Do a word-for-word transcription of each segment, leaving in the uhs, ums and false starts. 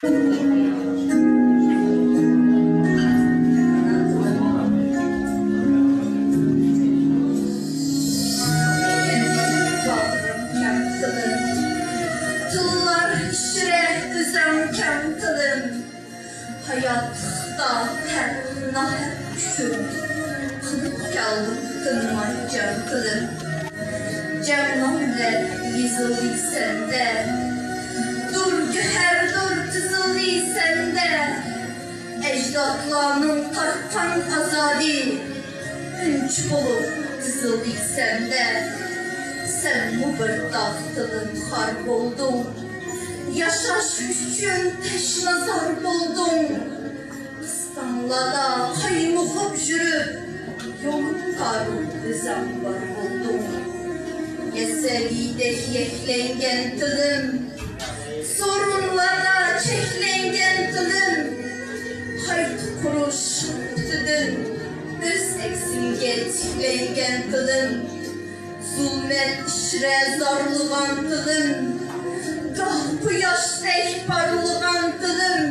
تىللار ئىچرە ئۆزۈڭ كەڭ تىلىم. ھاياتلىقتا ھەر ناھەق كۈچۈم، قىلىپ كەلدىم تىنماي جەڭ تىلىم. جەڭ ناملەر يېزىلدى سەندە، دۇر گۆھەردۇر تىزىلدى سەندە. ئەجدادلارنىڭ تارتقان ئازابى ئۈنچە بولۇپ تىزىلدى سەندە. سەنمۇ بىر تاغ تىلىم خار بولدۇڭ، ياشاش ئۈچۈن تەشنازار بولدۇڭ. قىستاڭلاردا قايمۇقۇپ يۈرۈپ، يولۇڭ تارىپ ئۆزۈڭ بار بولدۇڭ. يەسەۋىدەك يەكلەنگەن تىلىم، سورۇنلاردا چەكلەنگەن تىلىم، قايتا قۇرۇش شاپتىدىن ئۆز ئەكسىڭگە تىكلەنگەن تىلىم. زۇلمەت ئىچرە زارلىغان تىلىم، گاھ قۇياشتەك پارلىغان تىلىم،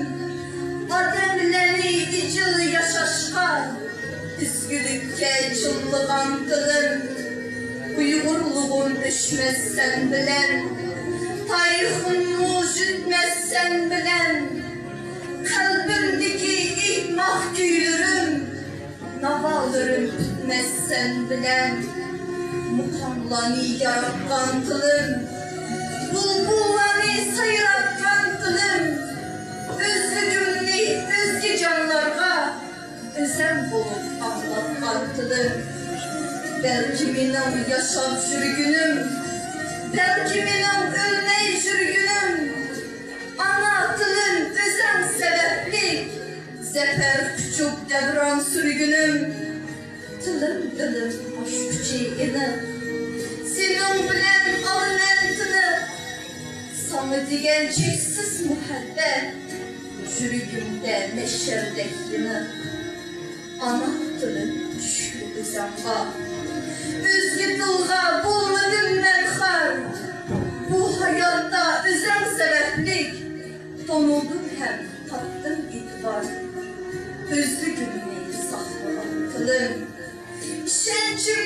ئادەملەرنى ئىجىل ياشاشقا ئىزگىلىككە چىللىغان تىلىم. ئۇيغۇرلۇغۇم ئۆچمەس سەن بىلەن، تارىخىممۇ يۈتمەس سەن بىلەن. قەلبىمدىكى ئېيتماق كۈيلىرىم، ناۋالىرىم پۈتمەس سەن بىلەن. مۇقاملارنى ياراتقان تىلىم، بۇلبۇللارنى سايراتقان تىلىم. ئۆزلۈكۈمنى ئۆزگە جانلارغا ئۆزەم بولۇپ ئاڭلاتقان تىلىم. بەلكى مېنىڭ ياشاپ يۈرگىنىم، بەلكى مېنىڭ ئۆلمەي يۈرگىنىم. ئانا تىلىم ئۆزەڭ سەۋەبلىك، زەپەر قۇچۇپ دەۋران سۈرگىنىم. تىلىم، دىلىم ئاچقۇچى ئېنىق، سېنىڭ بىلەن ئالىمەن تىنىق. ساڭا دېگەن چەكسىز مۇھەببەت، يۈرىكىمدە مەشئەلدەك يېنىق. ئانا تىلىم شۈكۈر ئۆزۈڭغا، ئۆزگە تىلغا بولمىدىم مەن خار. بۇ ھاياتتا ئۆزۈڭ سەۋەبلىك، تونۇلدۇم ھەم تاپتىم ئېتىبار. ئۆزلۈكۈمنى ساقلىغان تىلىم، ئىشەنچىم